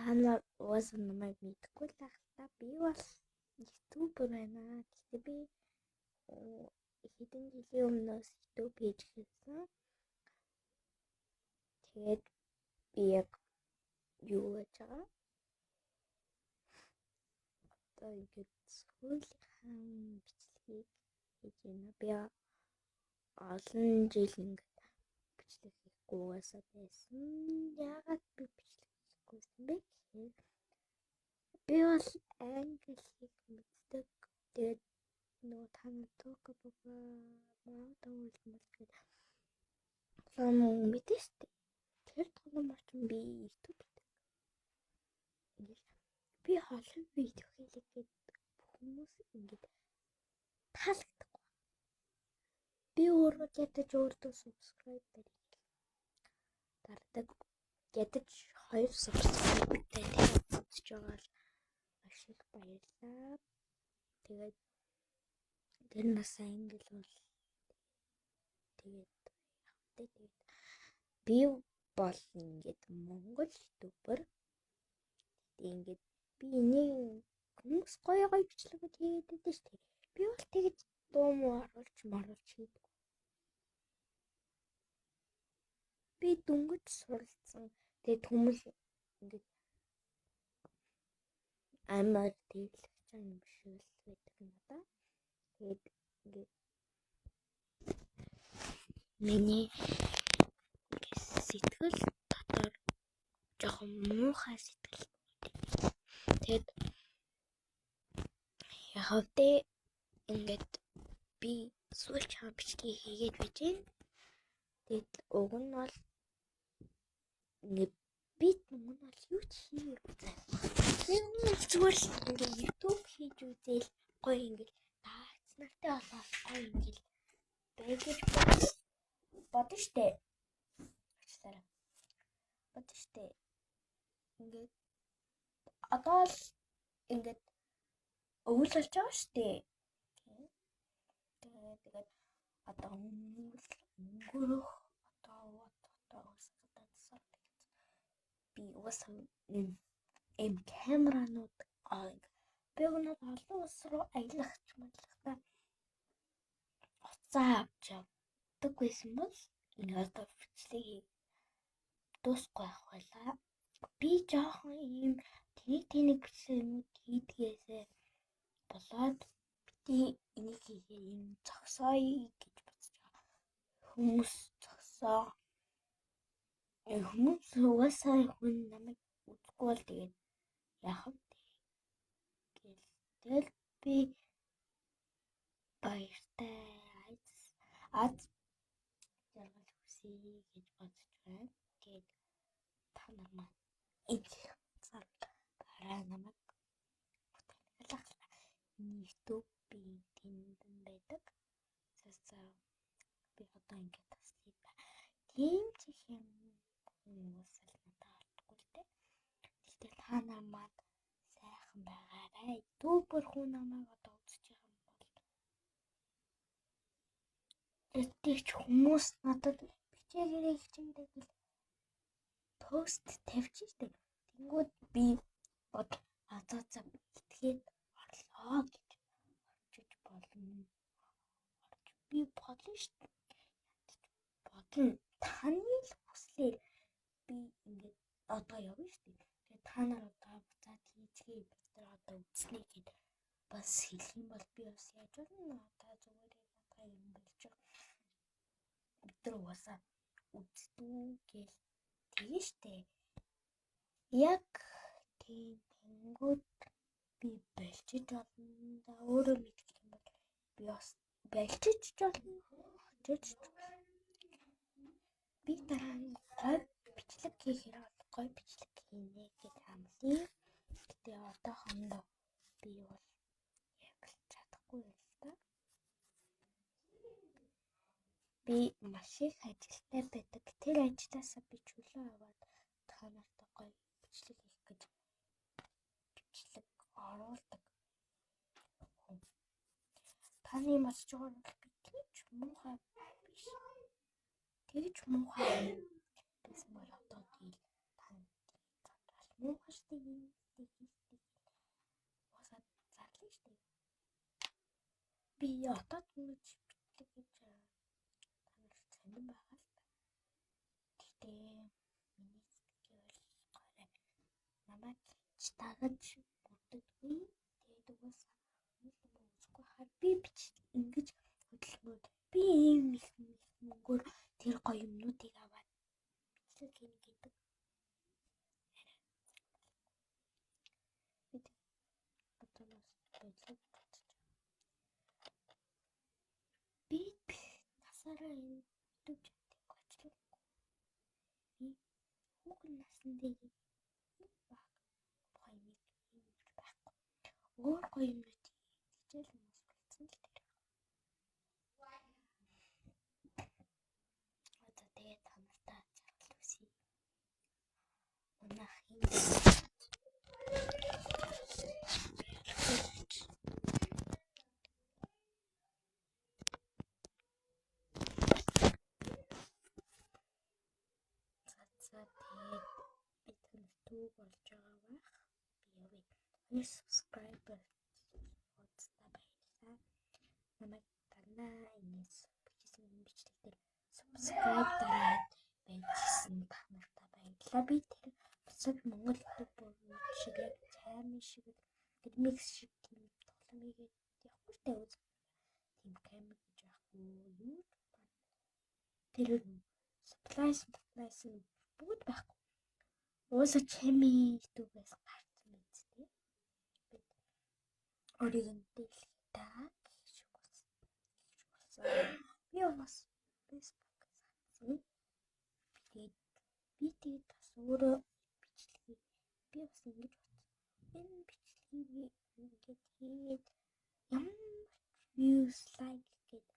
Та нар угаасаа намайг мэдэхгүй л ах та. Би бол YouTuber байна. Гэхдээ би хэдэн жилийн өмнөөс YouTube хийж эхэлсэн. Тэгээд би яг юу гэж байгаа? Одоо ингээд сүүлийнхаа бичлэгийг хийж байна. Би олон жил ингээд бичлэг хийхгүй угаасаа байсан. Яагаад би бичлэг хийхгүйсэн бэ гэхээр би бол англи хэл мэддэг. Тэгээд нөгөө та нар Тока Бока Мауда үлдмэл гэдэг тоглоом мэдэн штэ. Тэр тоглоомоор чинь би YouTube хийдэг. Ингээл би холон видео хийлээ гээд хүмүүс ингээд таалагдахгүй. Би өөрөө ядаж өөртөө subscribe барих дардаг. Ядаж 2 subscribe-тай үзэж байгаа л маш их баярлалаа. Тэгээд тэр нас англи бол тэгээд явтай. Тэгээд би бол ингээд Монгол YouTuber. Тэгээд ингээд би энийг хүмүүс гоё гоё бичлэгүүд хийгээд байдаг шүү дээ. Би бол тэгэж дуу муу оруулж моруулж хийдэг. Би дөнгөж суралцсан. Тэгээд хүмүүс ингээд амар тэглэж байгаа юм шиг л байдаг надаа. Тэгээд ингээд миний сэтгэл дотор жоохон муухай сэтгэл. Тэгээд яг тэ ингээд би сүүлч хаа бичлэгийг хийгээд байж гин. Тэгээд уг нь бол ингээд би уг нь бол юу ч хийгээгүй заа. Би зүгээр л ингээд YouTube хийж үзээл гоё ингээд дагагч нартай болоод гоё ингээд байж гэж бодно штэ. Уучлаарай. Бодно штэ. Ингээд одоо л ингээд өвөл болж байгаа штэ. Тэгээд одоо өнгөрөх одоо өсгөд би угаасаа эм камеранууд би өнөө олон улс руу аялах ч юм аялахдаа уцаа авч явдаг байсан бол энэ одоо бичлэгийг дуусахгүй байх байлаа. Би жоохон ийм тэнэг тэнэг бичлэгнүүд хийдгээсээ болоод би энийг хийхээр юм зогсооё гэж бодож байгаа. Хүмүүс зогсоо. Хүмүүс угаасаа хүн намайг үзэхгүй бол тэгээд яах вэ? Гэл тэгэл би баяртай аз жаргал хүсье гэж бодож байна. Тэгээд та нар маань их зарвал намайг таниглах. Миний YouTube-ийн тэндэн байдаг. За би одоо ингээд таслая та. Тийм ч их юм уусал надад олдохгүй л дээ. Гэхдээ та нар маань сайхан байгаарай. YouTuber хүн намайг одоо үзэж байгаа юм бол тэгч хүмүүс надад бичээгээрэй хичээгээрэй гэл пост тавьчих штэ. Тэнгүүд би бод за итгээд орлоо гэж орчиж болно. Орж би бодлоо штэ. Бодлоо. Таны л хүслээр би ингээд одоо явна штэ. Тэгээд та нар одоо буцаад хийцгээе бид нар одоо үзнэ гэд бас хэлэх юм бол би бас яаж болно? Одоо зүгээр надаа юм болж байгаа. Бид нар угаасаа үздүү гэл тэгэн штэ. Яг тийм тэнгүүд би болчиж болно. За өөрөө мэдэх юм бол би бас болчиж болно. Очиж болно. Би дараа нь гой бичлэг хийхээр бол гой бичлэг хийнэ гэж амлая. Гэтэ одоохондоо би бол яг л чадахгүй юм л та. Би маш их ажилтай байдаг. Тэр ажлаасаа би чөлөө аваад та нартай гоё бичлэг хийх гэж бичлэг оруулдаг хүн. Таны бодож байгаа бол би тийм ч муухай биш. Тэгж муухай байсан бол одоо тэгэл танд задрал. Муухай штэ, энэ штэ, уусаа зарлаа штэ. Би одоо ингэж бичлэг гэж та нарт сонирн байгаа л та. Гэхдээ миний сэтгэл болохоор намайг ч дагаж мөрдөггүй. Тэгээд угаасаа хүмүүс үзэхгүй хахаар би бичлэг ингэж хөдөлмөөд би ийм их мөнгөөр тэр гоё юмнуудыг аваад бичлэг хийнэ гэдэг. Би одооноос болов бодож байгаа. Би насаараа энэ YouTube чатыг ажиллахгүй. Би хүүхэн насн дээр энэ баг гоё юм хийж байхгүй. Өөр гоё юмнууд хичээл хүмүүс болсон л тэр. Одоо тэгээд та нартай жаргал хүсье. Манайх энэ за тэгээд би танарт түүг болж байгаа бах. Би явъя. 2 subscriber удастаа баярлалаа. Намайг дагнаа инээс бичсэн бичлэг дээр subscribe дараад байжсэн та нартай баярлалаа. Би тэр бусад Монгол YouTube шиг яг чайми шиг ремикс шиг тийм тоглоом хийгээд явахгүй штэ үз. Тийм камер гэж байхгүй юу? Тэр supplies бүгд байхгүй. Уусаа чайми YouTube-ээс гарсан биз дээ. Бид өөрийг нь дэлхийдээ гэх шиг болсон. Би бас Facebook-аас хатсан. Тэгээд би тэгээд бас өөрөө бичлэгийг би бас ингэж бодсон. Энэ бичлэгийг ингээд хийгээд ямар views like гээд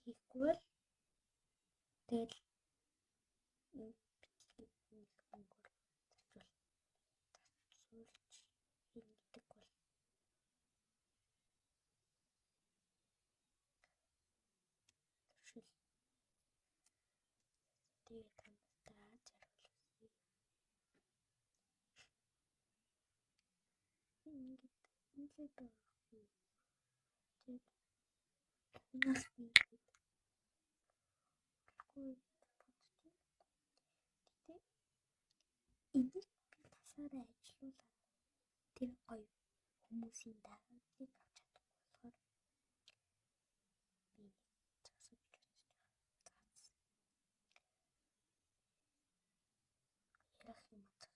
хийхгүй бол тэгэл энэ бичлэгийг нэг мөнгөөр зарцуулж хийнэ гэдэг бол туршил. Тэгээд та нартай жаргал хүсье. Ингээд ингээд байгаа. Тэгээд энэ бол би ингээд болохгүй гэж бодож байна. Гэтэ энийг би тасаараа ажилуулад тэр гоё хүмүүсийн дагавыг авч чадахгүй болохоор би нэг зогсож гэж бодож байгаа. Ярих юм зогсож.